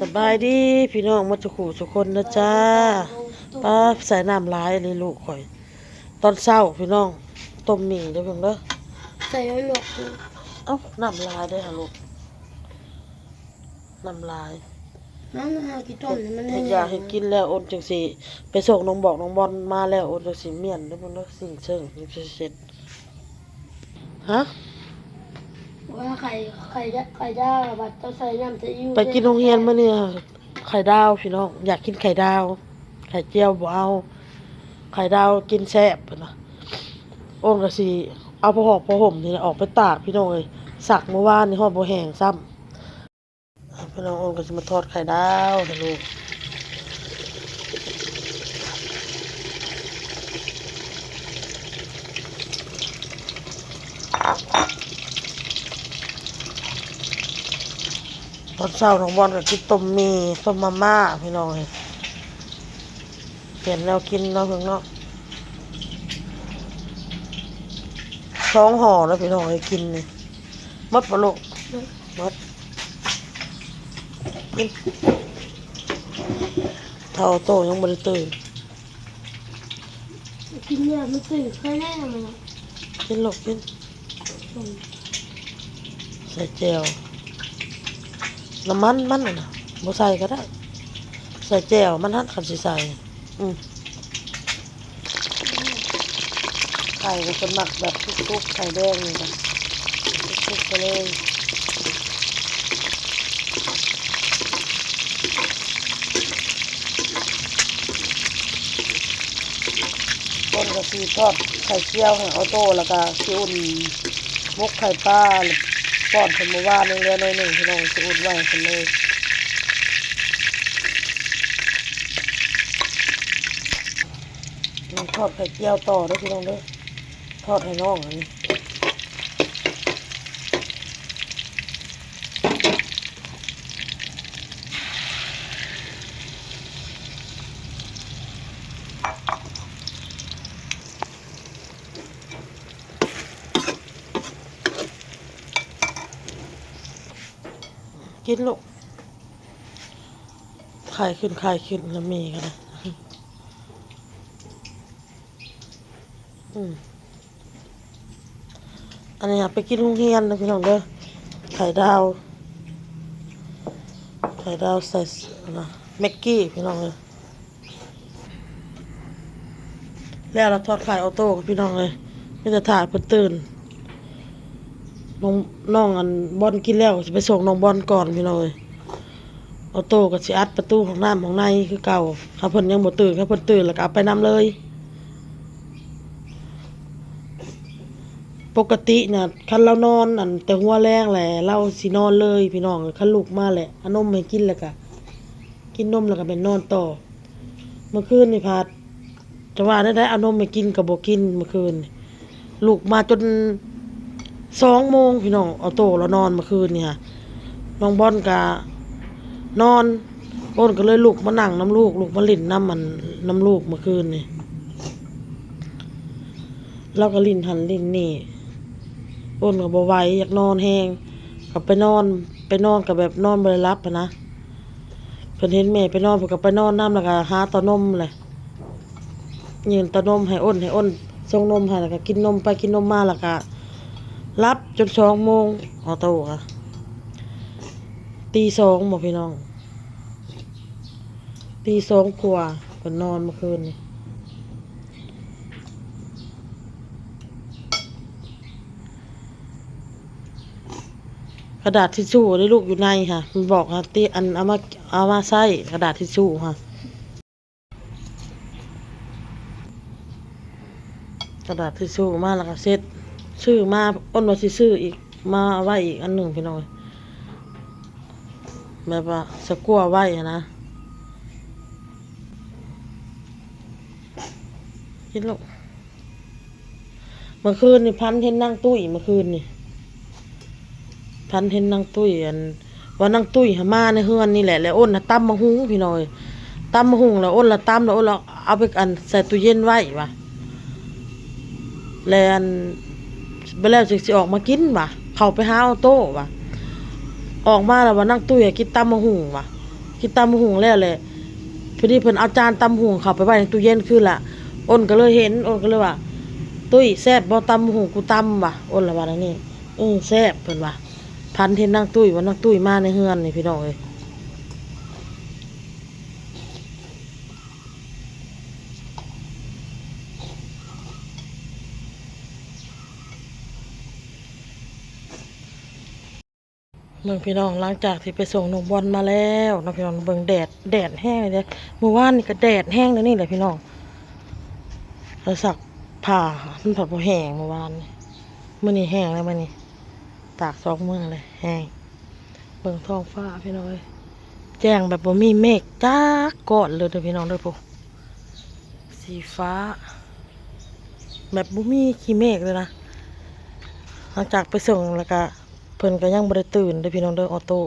ສະບາຍດີພີ່ນ້ອງໝົດສູ່ຄູ່ສູ່ຄົນເດີຈ້າ. ປ້າ ໃສ່ນ້ຳຫຼາຍເລີຍລູກຂ້ອຍ. ຕອນເຊົ້າພີ່ນ້ອງ ຕົ້ມໝີ່ເດີເພິ່ນເດີ. ໃສ່ໜວກ. ເອົ້າ ນ້ຳຫຼາຍເດ້ຫາລູກ ນ້ຳຫຼາຍ. ນ້ຳຫາກິນຕົ້ມນີ້ມັນ ເຮັດຢາກໃຫ້ກິນແລ້ວ ອົນຈັ່ງຊິໄປສົ່ງນ້ອງບອກນ້ອງບອນມາແລ້ວ ອົນຈັ່ງຊິມ້ຽນເດີເພິ່ນເດີ ຊິງເຊິ່ງຈັ່ງຊິເສັດ. ຮະ? ວ່າໄຂ່ ໄຂ່ ໄຂ່ດາວ ບັດເຈົ້າໃສ່ນ້ຳຊາອິ້ວ ໄປກິນໂຮງຮຽນມື້ນີ້ ໄຂ່ດາວພີ່ນ້ອງ ຢາກກິນໄຂ່ດາວ ໄຂ່ຈຽວບໍ່ເອົາ ໄຂ່ດາວກິນແຊບເພິ່ນວ່າ. ໂອນກໍຊິເອົາຜ້າຫົກຜ້າຫົ່ມນີ້ແຫຼະອອກໄປຕາກພີ່ນ້ອງເອີຍ ຊັກມື້ວານນີ້ຮອດບໍ່ແຫ້ງຊ້ຳ. ພີ່ນ້ອງ ໂອນກໍຊິມາທອດໄຂ່ດາວໃຫ້ລູກ. ຕອນເຊົ້ານ້ອງບອນກໍກິນຕົ້ມໝີ່ ຕົ້ມມາມ່າພີ່ນ້ອງເອີຍ. ປ່ຽນແນວກິນເນາະເພິ່ນເນາະ. ສອງຫໍ່ແລ້ວພີ່ນ້ອງເອີຍ ກິນນີ້. ໝົດບໍ່ລູກ? ໝົດ. ກິນ. ເຖົ້າໂຕຍັງບໍ່ໄດ້ຕື່ນ. ກິນແລ້ວມັນຕື່ນຄືແນ່ມັນ. ກິນລູກ ກິນ. ອືມ ໃສ່ແຈ່ວ ນ້ຳມັນມັນຫັ້ນນະ ບໍ່ໃສ່ກໍໄດ້ ໃສ່ແຈ່ວມັນຫັ້ນ ຄັນຊິໃສ່. ອືມ ໄຂ່ກໍເພິ່ນມັກແບບສຸກໆ ໄຂ່ແດງນີ້ນະ ສຸກໆໄປເລີຍ. ເພິ່ນກໍຊິທອດໄຂ່ຈຽວໃຫ້ອໍໂຕ້ ແລ້ວກໍຊິອຸ່ນໝົກໄຂ່ປາ ປ້ອນເພິ່ນມື້ວານນີ້ເຫຼືອໜ້ອຍໜຶ່ງ ພີ່ນ້ອງ ຊິອຸ່ນໄວ້ໃຫ້ເພິ່ນເລີຍ. ທອດໄຂ່ຈຽວຕໍ່ເດີພີ່ນ້ອງເດີ ທອດໃຫ້ນ້ອງອັນນີ້. ກິນລູກ ໄຄຂຶ້ນ ໄຄຂຶ້ນ ລະມີກໍໄດ້. ອືມ ອັນນີ້ເຮົາໄປກິນໂຮງຮຽນເດີພີ່ນ້ອງເດີ ໄຂ່ດາວ ໄຂ່ດາວໃສ່ ອັນນະ ແມັກກີ້ພີ່ນ້ອງເອີຍ. ແລ້ວລະທອດໄຂ່ອໍໂຕ້ພີ່ນ້ອງເອີຍ ມີແຕ່ຖ້າເພິ່ນຕື່ນ. ນ້ອງ ນ້ອງອັນບອນກິນແລ້ວ ຊິໄປສົ່ງນ້ອງບອນກ່ອນພີ່ນ້ອງເອີຍ. ອໍໂຕ້ກໍຊິອັດປະຕູຫ້ອງນ້ຳຫ້ອງໃນຄືເກົ່າ ຖ້າເພິ່ນຍັງບໍ່ຕື່ນ ຖ້າເພິ່ນຕື່ນແລ້ວກໍເອົາໄປນຳເລີຍ. ປົກກະຕິນະ ຄັນລາວນອນອັນແຕ່ຫົວແລງແຫຼະ ລາວຊິນອນເລີຍພີ່ນ້ອງ. ຄັນລຸກມາແຫຼະ ເອົານົມໃຫ້ກິນ ແລ້ວກະກິນນົມ ແລ້ວກະແມ່ນນອນຕໍ່. ເມື່ອຄືນນີ້ພັດ ຈະວ່າແນວໃດ ເອົານົມໃຫ້ກິນກໍບໍ່ກິນເມື່ອຄືນ. ລຸກມາຈົນສອງໂມງພີ່ນ້ອງ ອໍໂຕ້ລາວນອນເມື່ອຄືນນີ້ຫະ. ນ້ອງບອນກະນອນ ໂອນກໍເລີຍລຸກມານັ່ງນຳລູກ ລຸກມາຫຼິ້ນນຳ ອັນ ນຳລູກເມື່ອຄືນນີ້. ລາວກໍຫຼິ້ນຫັ້ນຫຼິ້ນນີ້ ໂອນກໍບໍ່ໄຫວ ຢາກນອນແຮງ ກໍໄປນອນ ໄປນອນກໍແບບນອນບໍ່ໄດ້ຫຼັບຫັ້ນນະ. ເພິ່ນເຫັນແມ່ໄປນອນ ເພິ່ນກໍໄປນອນນຳ ແລ້ວກໍຫາເຕົ້ານົມແຫຼະ ຍື່ນເຕົ້ານົມໃຫ້ອົນ ໃຫ້ອົນສົ່ງນົມໃຫ້ ແລ້ວກໍກິນນົມໄປກິນນົມມາ ແລ້ວກໍຫຼັບຈົນສອງໂມງ. ອໍໂຕ້ກະ ຕີສອງບໍພີ່ນ້ອງ? ຕີສອງກວ່າເພິ່ນນອນເມື່ອຄືນນີ້. ກະດາດທິຊູເດ້ລູກ ຢູ່ໃນຫະ ມັນບອກຫາຕິ ອັນ ເອົາມາ ເອົາມາໃຊ້ກະດາດທິຊູຫະ. ກະດາດທິຊູມາແລ້ວກະເຊັດ ຊື້ມາ ອ້ນວ່າຊິຊື້ອີກ ມາໄວ້ອີກອັນໜຶ່ງພີ່ນ້ອງ ແບບວ່າສະກົວໄວ້ຫັ້ນນະ. ກິນລູກ. ເມື່ອຄືນນີ້ຝັນເຫັນນາງຕຸ້ຍ ເມື່ອຄືນນີ້ ຝັນເຫັນນາງຕຸ້ຍ ອັນ ວ່ານາງຕຸ້ຍຫາມາໃນເຮືອນນີ້ແຫຼະ ແລ້ວອ້ນຫາຕຳໝາກຫຸ່ງພີ່ນ້ອງເອີຍ. ຕຳໝາກຫຸ່ງແລ້ວອ້ນລະຕຳ ແລ້ວອ້ນລະເອົາໄປ ອັນ ໃສ່ຕູ້ເຢັນໄວ້ວ່າ ແລ້ວ ອັນ ບາດແລ້ວຈຶ່ງຊິອອກມາກິນວ່າ ເຂົ້າໄປຫາອໍໂຕ້ວ່າ ອອກມາແລ້ວວ່ານາງຕຸ້ຍຫາກິນຕຳໝາກຫຸ່ງວ່າ. ກິນຕຳບັກຫຸ່ງແລ້ວແຫຼະ ພໍດີເພິ່ນເອົາຈານຕຳບັກຫຸ່ງເຂົ້າໄປໄວ້ໃນຕູ້ເຢັນຄືນລະ. ອ້ນກໍເລີຍເຫັນ ອ້ນກໍເລີຍວ່າ ຕຸ້ຍ ແຊບບໍ່ຕຳບັກຫຸ່ງກູຕຳ ວ່າ ອ້ນລະວ່າແນວນີ້. ເອີ ແຊບ ເພິ່ນວ່າ ພັນເຫັນນາງຕຸ້ຍ ວ່ານາງຕຸ້ຍມາໃນເຮືອນນີ້ ພີ່ນ້ອງເອີຍ. ເບິ່ງພີ່ນ້ອງ ຫຼັງຈາກທີ່ໄປສົ່ງນ້ອງບອນມາແລ້ວເນາະພີ່ນ້ອງ ເບິ່ງແດດ ແດດແຮງເດ້. ມື້ວານນີ້ກໍແດດແຮງແນວນີ້ແຫຼະພີ່ນ້ອງ ແລ້ວຊັກຜ້າມັນພັດບໍ່ແຫ້ງມື້ວານນີ້. ມື້ນີ້ແຫ້ງແລ້ວ ມື້ນີ້ຕາກສອງມື້ແລ້ວແຫ້ງ. ເບິ່ງທ້ອງຟ້າພີ່ນ້ອງເອີຍ ແຈ້ງແບບບໍ່ມີເມກຈັກກ້ອນເລີຍເດີພີ່ນ້ອງເດີ. ພຸ້ນ ສີຟ້າ ແບບບໍ່ມີຂີ້ເມກເລີຍນະ. ຫຼັງຈາກໄປສົ່ງແລ້ວກະ ເພິ່ນກໍຍັງບໍ່ໄດ້ຕື່ນເດີພີ່ນ້ອງເດີ ອໍໂຕ້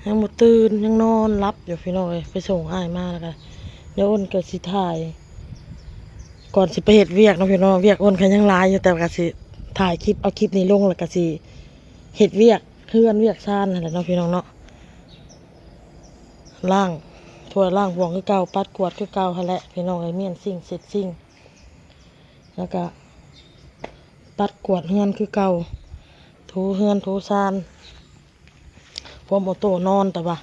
ຍັງບໍ່ຕື່ນ ຍັງນອນຫຼັບຢູ່ພີ່ນ້ອງເອີຍ. ໄປສົ່ງອ້າຍມາແລ້ວກະ ດຽວອ້ນກໍຊິຖ່າຍ ກ່ອນຊິໄປເຮັດວຽກເນາະພີ່ນ້ອງ ວຽກອ້ນກໍຍັງຫຼາຍຢູ່ ແຕ່ວ່າກໍຊິຖ່າຍຄລິບ ເອົາຄລິບນີ້ລົງ ແລ້ວກໍຊິເຮັດວຽກເຮືອນວຽກຊານຫັ້ນແຫຼະເນາະພີ່ນ້ອງເນາະ. ລ້າງຖ້ວຍລ້າງບ່ວງຄືເກົ່າ ປັດກວາດຄືເກົ່າຫັ້ນແຫຼະພີ່ນ້ອງເອີຍ. ມ້ຽນຊິງເຊັດຊິງ ແລ້ວກະປັດກວາດເຮືອນຄືເກົ່າ ຖູເຮືອນຖູຊານ ພ້ອມເອົາໂຕນອນ. ແຕ່ວ່າ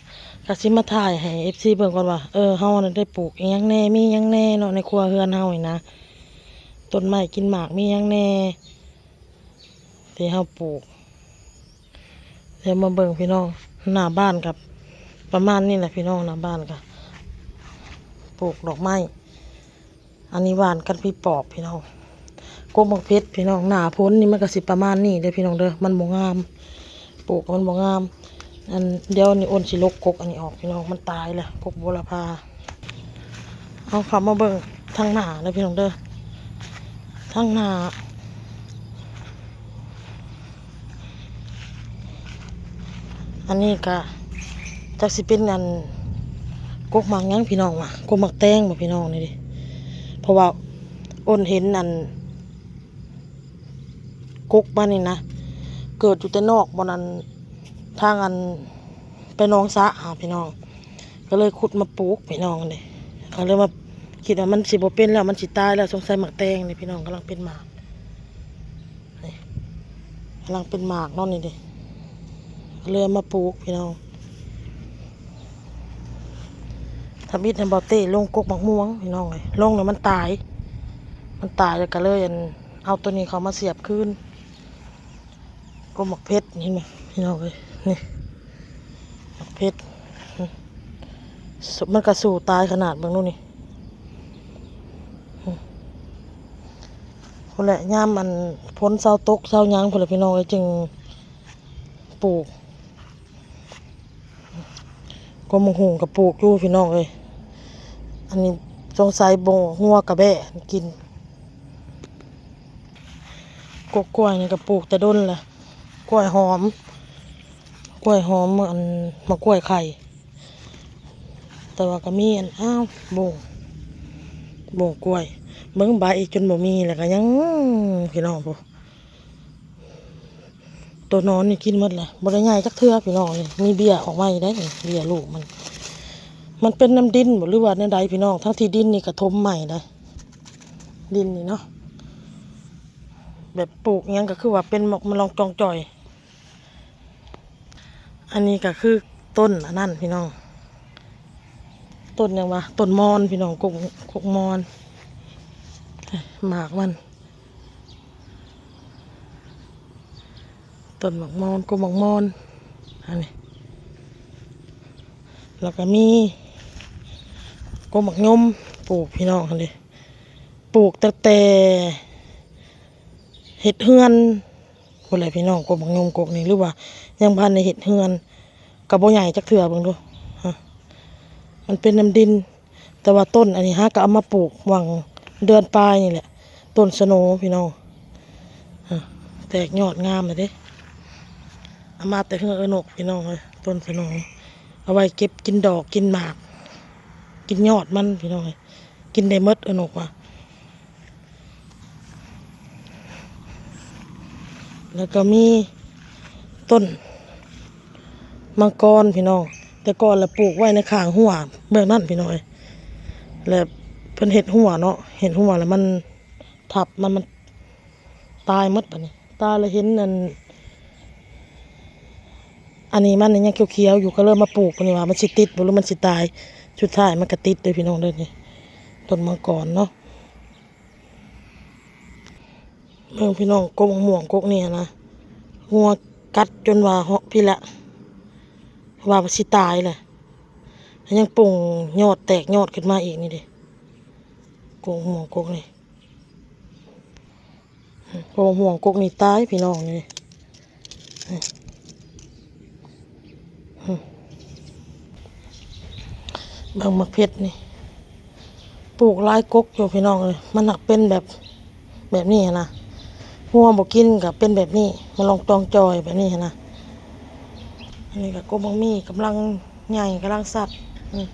ກໍຊິມາຖ່າຍໃຫ້ເອັຟຊີເບິ່ງກ່ອນວ່າ ເອີ ເຮົານັ້ນໄດ້ປູກອີ່ຫຍັງແດ່ ມີຫຍັງແດ່ເນາະ ໃນຄົວເຮືອນເຮົານີ້ນະ ຕົ້ນໄມ້ກິນໝາກມີຫຍັງແດ່ ທີ່ເຮົາປູກ. ດຽວມາເບິ່ງພີ່ນ້ອງ ໜ້າບ້ານກໍປະມານນີ້ແຫຼະພີ່ນ້ອງ ໜ້າບ້ານກໍປູກດອກໄມ້. ອັນນີ້ຫວ່ານກັນປີປອບພີ່ນ້ອງ ກົກໝາກເພັດພີ່ນ້ອງ. ໜ້າຝົນນີ້ມັນກໍຊິປະມານນີ້ເດີພີ່ນ້ອງເດີ ມັນບໍ່ງາມ ປູກມັນບໍ່ງາມ. ອັນ ດຽວນີ້ອ້ນຊິລົກກົກອັນນີ້ອອກພີ່ນ້ອງ ມັນຕາຍແລ້ວ ກົກບົວລະພາ. ເຮົາເຂົ້າມາເບິ່ງທາງໜ້າເດີພີ່ນ້ອງເດີ ທາງໜ້າ. ອັນນີ້ກະຈັກຊິເປັນອັນ ກົກໝາກຫຍັງພີ່ນ້ອງ ວ່າ ກົກໝາກແຕງບໍ່ພີ່ນ້ອງ ນີ້ເດ. ເພາະວ່າອ້ນເຫັນອັນ ກົກມານີ້ນະ ເກີດຢູ່ແຕ່ນອກບ່ອນອັນ ທາງອັນ ໄປໜອງສະຫາພີ່ນ້ອງ ກໍເລີຍຂຸດມາປູກພີ່ນ້ອງເດ. ກໍເລີຍມາຄິດວ່າມັນຊິບໍ່ເປັນແລ້ວ ມັນຊິຕາຍແລ້ວ ສົງໄສໝາກແຕງນີ້ພີ່ນ້ອງ ກຳລັງເປັນໝາກ ນີ້ ກຳລັງເປັນໝາກເນາະ ນີ້ເດ ກໍເລີຍເອົາມາປູກພີ່ນ້ອງ. ທຳອິດຫັ້ນ ບໍ່ເຕ້ລົງກົກໝາກມ່ວງພີ່ນ້ອງເອີຍ ລົງແລ້ວມັນຕາຍ ມັນຕາຍ ແລ້ວກໍເລີຍອັນ ເອົາໂຕນີ້ເຂົ້າມາສຽບຄືນ. ກົກໝາກເພັດ ເຫັນບໍ່ພີ່ນ້ອງເອີຍ ນີ້ ໝາກເພັດ ມັນກະສູ້ຕາຍຂະໜາດ ເບິ່ງດູນີ້. ພຸ້ນແຫຼະ ຍາມອັນຝົນເຊົາຕົກເຊົາຫຍັງພຸ້ນແຫຼະພີ່ນ້ອງເອີຍ ຈຶ່ງປູກ. ກົກໝາກຫຸ່ງກໍປູກຢູ່ພີ່ນ້ອງເອີຍ ອັນນີ້ສົງໄສບົ່ງງົວກະແບ້ກິນ. ກົກກ້ວຍນີ້ກໍປູກແຕ່ດົນແລ້ວ ກ້ວຍຫອມ ກ້ວຍຫອມ ອັນ ໝາກກ້ວຍໄຂ່ ແຕ່ວ່າກໍມີອັນ ອ້າວ ບົ້ງ ບົ້ງກ້ວຍ ເບິ່ງໃບອີກຈົນບໍ່ມີແລ້ວກໍຍັງ ພີ່ນ້ອງ ໂອ້ ໂຕນອນນີ້ກິນໝົດແລ້ວ ບໍ່ໄດ້ໃຫຍ່ຈັກເທື່ອພີ່ນ້ອງ. ນີ້ມີເບ້ຍອອກມາອີກໄດ໋ ເບ້ຍລູກມັນ ມັນເປັນນຳດິນບໍ່ ຫຼືວ່າແນວໃດພີ່ນ້ອງ ທັງທີ່ດິນນີ້ກະຖົມໃໝ່ໄດ໋ ດິນນີ້ເນາະ ແບບປູກຫຍັງກໍຄືວ່າເປັນໝອກມະລອງຈອງຈ່ອຍ. ອັນນີ້ກໍຄືຕົ້ນອັນນັ້ນພີ່ນ້ອງ ຕົ້ນຫຍັງວະ ຕົ້ນມອນພີ່ນ້ອງ ກົກ ກົກມອນ ໝາກມັນ ຕົ້ນໝາກມອນ ກົກໝາກມອນ ອັນນີ້ ແລ້ວກໍມີກົກໝາກຍົມ ປູກພີ່ນ້ອງຫັ້ນເດ ປູກຕັ້ງແຕ່ເຮັດເຮືອນ ພຸ້ນແຫຼະພີ່ນ້ອງ ກົກໝາກຍົມກົກນີ້ ຫຼືວ່າຍັງບໍ່ທັນໄດ້ເຮັດເຮືອນ ກໍບໍ່ໃຫຍ່ຈັກເທື່ອ ເບິ່ງດູ ຮະ ມັນເປັນນຳດິນ. ແຕ່ວ່າຕົ້ນອັນນີ້ຫາກໍເອົາມາປູກຫວ່າງເດືອນປາຍນີ້ແຫຼະ ຕົ້ນສະໂນພີ່ນ້ອງ ຮະ ແຕກຍອດງາມແລ້ວເດ້ ເອົາມາແຕ່ເຮືອນເອື້ອນົກພີ່ນ້ອງເອີຍ ຕົ້ນສະໂນ ເອົາໄວ້ເກັບກິນດອກກິນໝາກ ກິນຍອດມັນພີ່ນ້ອງເອີຍ ກິນໄດ້ໝົດເອື້ອນົກວ່າ. ແລ້ວກໍມີຕົ້ນ ມັງກອນພີ່ນ້ອງ, ແຕ່ກ່ອນລະປູກໄວ້ໃນຂ້າງຮົ້ວເບື້ອງນັ້ນພີ່ນ້ອງເອີຍ ແລ້ວເພິ່ນເຮັດຮົ້ວເນາະ, ເຮັດຮົ້ວແລ້ວມັນທັບ ມັນ ມັນຕາຍໝົດບາດນີ້. ຕາຍແລ້ວເຫັນອັນ ອັນນີ້ມັນຍັງຂຽວໆຢູ່ ກໍເລີຍມາປູກ ນີ້ວ່າມັນຊິຕິດບໍ່ ຫຼືມັນຊິຕາຍ. ສຸດທ້າຍມັນກໍຕິດເດີພີ່ນ້ອງເດີ ນີ້ຕົ້ນມັງກອນເນາະ. ເບິ່ງພີ່ນ້ອງ ກົກໝາກມ່ວງກົກນີ້ນະ ງົວກັດຈົນວ່າເຫາະພີ້ແຫຼະ ວ່າຊິຕາຍແຫຼະ, ຍັງປົ່ງຍອດແຕກຍອດຂຶ້ນມາອີກນີ້ເດ້. ກົກໝາກມ່ວງກົກນີ້ ກົກໝາກມ່ວງກົກນີ້ຕາຍພີ່ນ້ອງນີ້. ເບິ່ງໝາກເຜັດນີ້ ປູກຫຼາຍກົກຢູ່ພີ່ນ້ອງເອີຍ, ມັນຫາກເປັນແບບ ແບບນີ້ຫັ້ນນະ, ງົວບໍ່ກິນກໍເປັນແບບນີ້ ມາລອງຈອງຈ່ອຍແບບນີ້ຫັ້ນນະ. ອັນນີ້ກໍກົກໝາກໝີ່ກຳລັງໃຫຍ່ ກຳລັງສັດ. ນີ້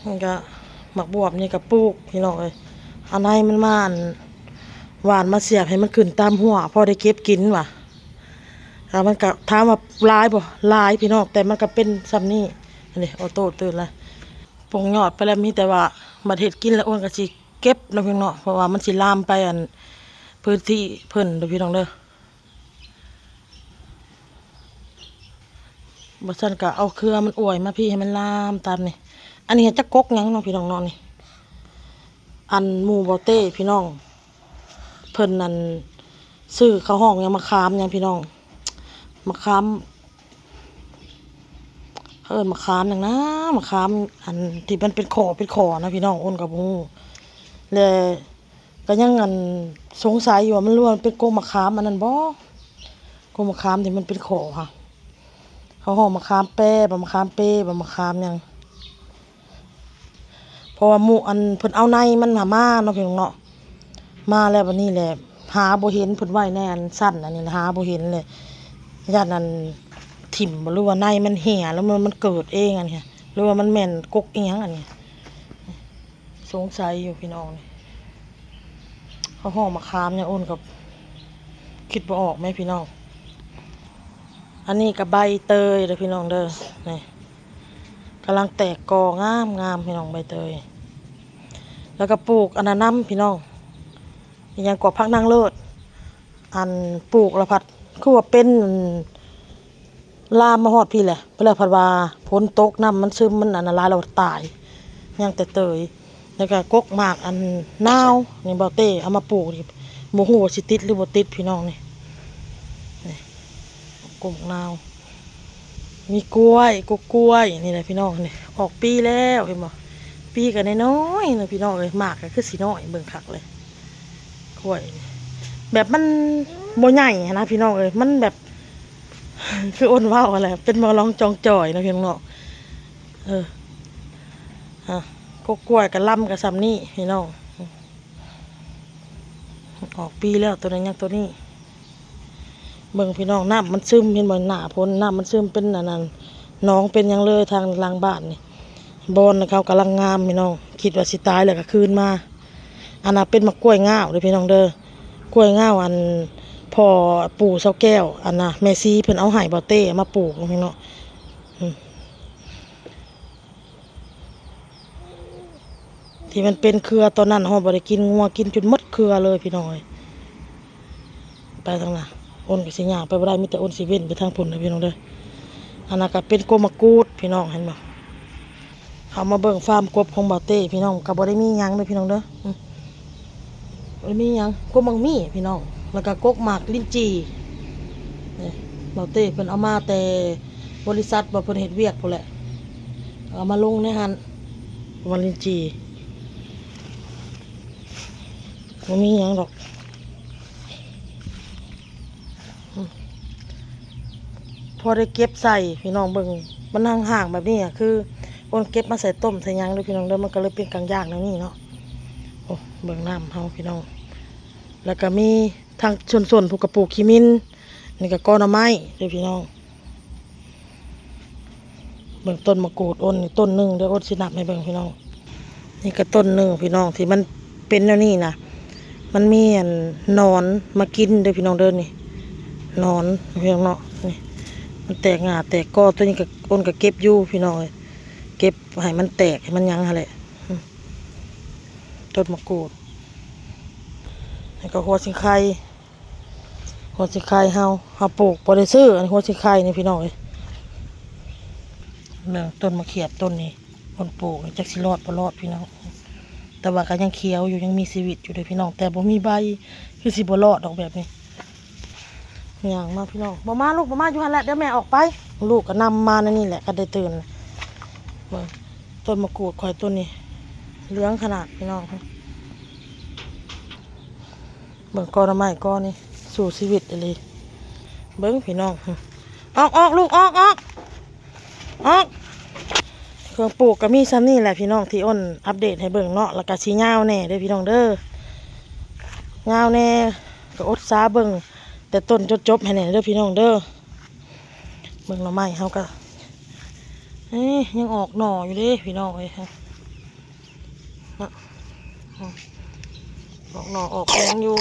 ມັນກະ ໝາກບວບນີ້ກະປູກພີ່ນ້ອງເອີຍ, ເອົາໃນມັນມາ ອັນ ຫວ່ານມາສຽບໃຫ້ມັນຂຶ້ນຕາມຮົ້ວ ພໍໄດ້ເກັບກິນວ່າ. ແລ້ວມັນກະ ຖາມວ່າຫຼາຍບໍ່? ຫຼາຍພີ່ນ້ອງ, ແຕ່ມັນກະເປັນຊ່ຳນີ້. ອັນນີ້ ອອໂຕ້ຕື່ນລະ ປົ່ງຍອດໄປແລ້ວ ມີແຕ່ວ່າບັດເຮັດກິນແລ້ວ ອ້ວນກະຊິເກັບເນາະພີ່ນ້ອງເນາະ, ເພາະວ່າມັນຊິລາມໄປ ອັນ ພື້ນທີ່ເພິ່ນເດີພີ່ນ້ອງເດີ. ບໍ່ຊັ້ນກໍເອົາເຄືອມັນອວຍມາພີ້ໃຫ້ມັນລາມຕາມນີ້. ອັນນີ້ຈັກກົກຫຍັງເນາະພີ່ນ້ອງເນາະ, ນີ້ ອັນໝູ່ບໍ່ເຕ້ພີ່ນ້ອງ ເພິ່ນ ອັນ ຊື້ ເຂົາຮ້ອງຫຍັງ ມະຂາມຫຍັງພີ່ນ້ອງ, ມະຂາມ ເຂົາເອີ້ນມະຂາມຫຍັງນະ, ມະຂາມ ອັນ ທີ່ມັນເປັນຂໍ້ເປັນຂໍ້ນະພີ່ນ້ອງ, ອ້ນກໍບໍ່ຮູ້ ແລະ ກໍຍັງ ອັນ ສົງໄສຢູ່ວ່າມັນ ຫຼືວ່າມັນເປັນກົກມະຂາມອັນນັ້ນບໍ່, ກົກມະຂາມທີ່ມັນເປັນຂໍ້ຫັ້ນ. ເຂົາຮ້ອງມະຂາມແປ ບໍ່ມະຂາມເປ ບໍ່ມະຂາມຫຍັງ. ເພາະວ່າໝູ່ ອັນ ເພິ່ນເອົາໃນມັນຫາມາເນາະພີ່ນ້ອງເນາະ, ມາແລ້ວບັດນີ້ແຫຼະ ຫາບໍ່ເຫັນ, ເພິ່ນໄວ້ໃນ ອັນ ຊັ້ນອັນນີ້ ຫາບໍ່ເຫັນເລີຍ. ຢ້ານ ອັນ ຖິ້ມບໍ່ ຫຼືວ່າໃນມັນເຫ່ຍ ຫຼືວ່າມັນເກີດເອງອັນນີ້ ຫຼືວ່າມັນແມ່ນກົກອີ່ຫຍັງອັນນີ້. ສົງໄສຢູ່ພີ່ນ້ອງນີ້ ເຂົາຮ້ອງມະຂາມຫຍັງ ອ້ນກໍຄິດບໍ່ອອກແມ້ພີ່ນ້ອງ. ອັນນີ້ກໍໃບເຕີຍເດີພີ່ນ້ອງເດີ, ນີ້ ກຳລັງແຕກກໍງາມໆ ພີ່ນ້ອງ ໃບເຕີຍ. ແລ້ວກໍປູກອັນນັ້ນນຳພີ່ນ້ອງ, ອີ່ຫຍັງກໍ ຜັກນາງເລີດ. ອັນ ປູກແລ້ວພັດຄືວ່າເປັນ ອັນ ລາມມາຮອດພີ້ແຫຼະ, ໄປແລ້ວພັດວ່າຝົນຕົກ ນ້ຳມັນຊຶມ ມັນອັນນັ້ນຫຼາຍແລ້ວຕາຍ, ຍັງແຕ່ເຕີຍ. ແລ້ວກໍກົກໝາກອັນນາວນີ້ ບ່າວເຕ້ເອົາມາປູກນີ້ ບໍ່ຮູ້ວ່າຊິຕິດຫຼືບໍ່ຕິດພີ່ນ້ອງນີ້. ນີ້ ກົກໝາກນາວ ມີກ້ວຍ ກົກກ້ວຍນີ້ແຫຼະພີ່ນ້ອງ. ນີ້ ອອກປີແລ້ວ ເຫັນບໍ່, ປີກໍນ້ອຍໆນະພີ່ນ້ອງເອີຍ, ໝາກກໍຄືຊິນ້ອຍ ເບິ່ງຄັກເລີຍ. ກ້ວຍ ແບບມັນບໍ່ໃຫຍ່ຫັ້ນນະພີ່ນ້ອງເອີຍ, ມັນແບບ ຄືອ້ນເວົ້າຫັ້ນແຫຼະ ເປັນໝາກລອງຈອງຈ່ອຍເນາະພີ່ນ້ອງເນາະ. ເອີ ຮະ ກົກກ້ວຍກໍລຳກໍຊ່ຳນີ້ພີ່ນ້ອງ, ອອກປີແລ້ວ ໂຕນັ້ນຍັງໂຕນີ້. ເບິ່ງພີ່ນ້ອງ ນ້ຳມັນຊຶມ ເຫັນບໍ່, ໜ້າຝົນນ້ຳມັນຊຶມ ເປັນອັນນັ້ນ ໜອງເປັນຫຍັງເລີຍ ທາງຫຼັງບ້ານນີ້. ບ່ອນເຂົາກຳລັງງາມພີ່ນ້ອງ, ຄິດວ່າຊິຕາຍແລ້ວກໍຄືນມາ. ອັນນັ້ນເປັນໝາກກ້ວຍງາວເດີພີ່ນ້ອງເດີ, ກ້ວຍງາວ ອັນ ພໍ່ປູ່ເສົາແກ້ວ ອັນນະ ແມ່ຊີເພິ່ນເອົາໃຫ້ບ່າວເຕ້ເອົາມາປູກພີ່ນ້ອງ. ອືມ ທີ່ມັນເປັນເຄືອຕອນນັ້ນ ເຮົາບໍ່ໄດ້ກິນ, ງົວກິນຈົນໝົດເຄືອເລີຍພີ່ນ້ອງເອີຍ. ໄປທາງນັ້ນ ອ້ນກໍຊິຍ່າງໄປບໍ່ໄດ້, ມີແຕ່ອ້ນຊິເວັ້ນໄປທາງພຸ້ນເດີພີ່ນ້ອງເດີ. ອັນນັ້ນກໍເປັນກົກໝາກກູດພີ່ນ້ອງ ເຫັນບໍ່? ເຮົາມາເບິ່ງຟາມກົບຂອງບ່າວເຕ້ພີ່ນ້ອງ, ກໍບໍ່ໄດ້ມີຫຍັງເດີພີ່ນ້ອງເດີ, ອືມ ບໍ່ໄດ້ມີຫຍັງ. ກົກໝາກໝີ່ພີ່ນ້ອງ ແລ້ວກໍກົກໝາກລິນຈີ່. ນີ້ ບ່າວເຕ້ເພິ່ນເອົາມາແຕ່ບໍລິສັດ ບໍ່ ເພິ່ນເຮັດວຽກພຸ້ນແຫຼະ, ເອົາມາລົງໃນຫັ້ນ. ໝາກລິນຈີ່ ບໍ່ມີຫຍັງດອກ. ພໍໄດ້ເກັບໃສ່ພີ່ນ້ອງເບິ່ງ, ມັນຮ່າງໆແບບນີ້ ຄືອ້ນເກັບມາໃສ່ຕົ້ມໃສ່ຫຍັງເດີພີ່ນ້ອງເດີ, ມັນກໍເລີຍເປັນກາງຢ່າງແນວນີ້ເນາະ. ໂອ້ ເບິ່ງນ້ຳເຮົາພີ່ນ້ອງ, ແລ້ວກໍມີທາງຊົນໆ ຜູ້ກະປູກຂີ້ມິນ, ນີ້ກໍກໍໜໍ່ໄມ້ເດີພີ່ນ້ອງ. ເບິ່ງຕົ້ນໝາກກູດ ອ້ນນີ້ຕົ້ນໜຶ່ງເດີ, ອ້ນຊິນັບໃຫ້ເບິ່ງພີ່ນ້ອງ. ນີ້ກໍຕົ້ນໜຶ່ງພີ່ນ້ອງ ທີ່ມັນເປັນແນວນີ້ນະ, ມັນມີອັນໜອນມາກິນເດີພີ່ນ້ອງເດີ. ນີ້ ໜອນພີ່ນ້ອງເນາະ. ນີ້ ມັນແຕກງ່າແຕກກໍ ຕົວນີ້ກໍ ອ້ນກໍເກັບຢູ່ພີ່ນ້ອງເອີຍ, ເກັບໃຫ້ມັນແຕກໃຫ້ມັນຫຍັງຫັ້ນແຫຼະ. ອືມ ຕົ້ນມະກຣູດ ແລ້ວກໍຫົວສີໄຄ. ຫົວສີໄຄເຮົາ ເຮົາປູກບໍ່ໄດ້ຊື້ ອັນຫົວສີໄຄນີ້ພີ່ນ້ອງເອີຍ. ເບິ່ງຕົ້ນມະຂຽບຕົ້ນນີ້ ຄົນປູກນີ້ຈັກຊິລອດບໍ່ລອດພີ່ນ້ອງ, ແຕ່ວ່າກໍຍັງຂຽວຢູ່ ຍັງມີຊີວິດຢູ່ເດ້ພີ່ນ້ອງ, ແຕ່ບໍ່ມີໃບ ຄືຊິບໍ່ລອດດອກແບບນີ້. ຍ່າງມາພີ່ນ້ອງ ບໍ່ມາລູກ ບໍ່ມາ ຢູ່ຫັ້ນແຫຼະ ດຽວແມ່ອອກໄປ. ລູກກໍນຳມາໃນນີ້ແຫຼະ ກໍໄດ້ຕື່ນ. ເບິ່ງຕົ້ນມະກຣູດຂ້ອຍຕົ້ນນີ້ ເຫຼືອງຂະໜາດພີ່ນ້ອງ. ເບິ່ງກໍໜໍ່ໄມ້ກໍນີ້ ສູ້ຊີວິດອີ່ຫຼີ. ເບິ່ງພີ່ນ້ອງ ອອກ ອອກ ລູກ ອອກ ອອກ ອອກ. ເຄື່ອງປູກກໍມີສ່ຳນີ້ແຫຼະພີ່ນ້ອງ ທີ່ອ້ນອັບເດດໃຫ້ເບິ່ງເນາະ, ແລ້ວກໍຊິຍາວແດ່ເດີພີ່ນ້ອງເດີ, ຍາວແດ່ ກໍອົດສາເບິ່ງແຕ່ຕົ້ນຈົນຈົບໃຫ້ແດ່ເດີພີ່ນ້ອງເດີ. ເບິ່ງໜໍ່ໄມ້ເຮົາກໍ ເອີ ຍັງອອກໜໍ່ຢູ່ເດ້ພີ່ນ້ອງເອີຍ. ເນາະ ອອກໜໍ່ອອກແຂງຢູ່.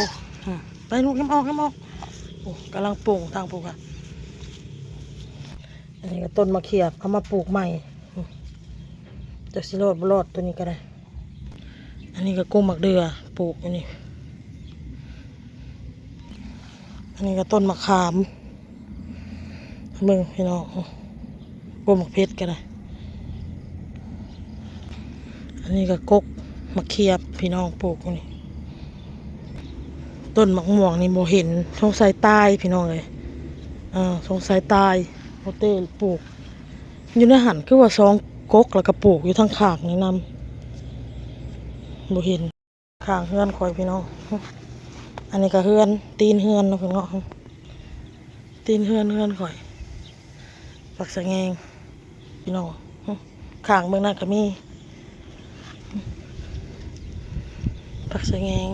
ໄປລູກ ນຳອອກ ນຳອອກ. ໂອ້ ກຳລັງປຸງທາງພຸ້ນກະ. ອັນນີ້ກໍຕົ້ນມະຂຽບ ເອົາມາປູກໃໝ່ ຈັກຊິລອດບໍ່ລອດ ຕົວນີ້ກໍໄດ້. ອັນນີ້ກໍກົກໝາກເດື່ອ ປູກຢູ່ນີ້. ອັນນີ້ກໍຕົ້ນມະຂາມ ເບິ່ງພີ່ນ້ອງ ກົກໝາກເຜັດກໍໄດ້. ອັນນີ້ກໍກົກໝາກຂຽບ ພີ່ນ້ອງ ປູກຢູ່ນີ້. ຕົ້ນໝາກມ່ວງນີ້ບໍ່ເຫັນ ສົງໄສຕາຍພີ່ນ້ອງເອີຍ, ເອີ ສົງໄສຕາຍ. ໂອເຕ້ປູກຢູ່ໃນຫັ້ນ ຄືວ່າສອງກົກ ແລ້ວກໍປູກຢູ່ທາງຂ້າງນີ້ນຳ ບໍ່ເຫັນ. ຂ້າງເຮືອນຂ້ອຍພີ່ນ້ອງ. ອັນນີ້ກໍເຮືອນ ຕີນເຮືອນເນາະພີ່ນ້ອງ, ຕີນເຮືອນ ເຮືອນຂ້ອຍ. ຜັກສະແງງພີ່ນ້ອງ, ຂ້າງເບື້ອງນັ້ນກໍມີຜັກສະແງງ.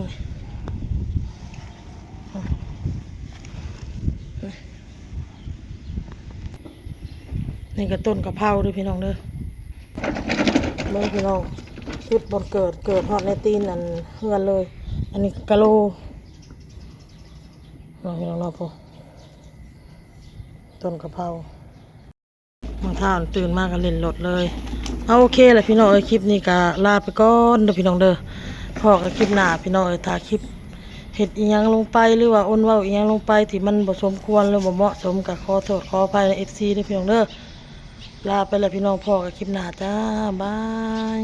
ນີ້ກໍຕົ້ນກະເພົາເດີພີ່ນ້ອງເດີ. ເບິ່ງພີ່ນ້ອງ ຈຸດບ່ອນເກີດ ເກີດຮອດໃນຕີນອັນເຮືອນເລີຍ. ອັນນີ້ກະໂລເນາະພີ່ນ້ອງເນາະ, ຕົ້ນກະເພົາ. ມື້ເຊົ້າຕື່ນມາກໍຫຼິ້ນລົດເລີຍ. ເອົາ ໂອເຄລະພີ່ນ້ອງເອີຍ, ຄລິບນີ້ກໍລາໄປກ່ອນເດີພີ່ນ້ອງເດີ, ພໍ້ກັນຄລິບໜ້າພີ່ນ້ອງເອີຍ. ຖ້າຄລິບເຮັດອີ່ຫຍັງລົງໄປ ຫຼືວ່າອ້ນເວົ້າອີ່ຫຍັງລົງໄປທີ່ມັນບໍ່ສົມຄວນ ຫຼືບໍ່ເໝາະສົມ ກໍຂໍໂທດຂໍອະໄພນຳເອັຟຊີເດີພີ່ນ້ອງເດີ. ລາໄປແລ້ວພີ່ນ້ອງ, ພໍ້ກັນຄລິບໜ້າຈ້າ, ບາຍ.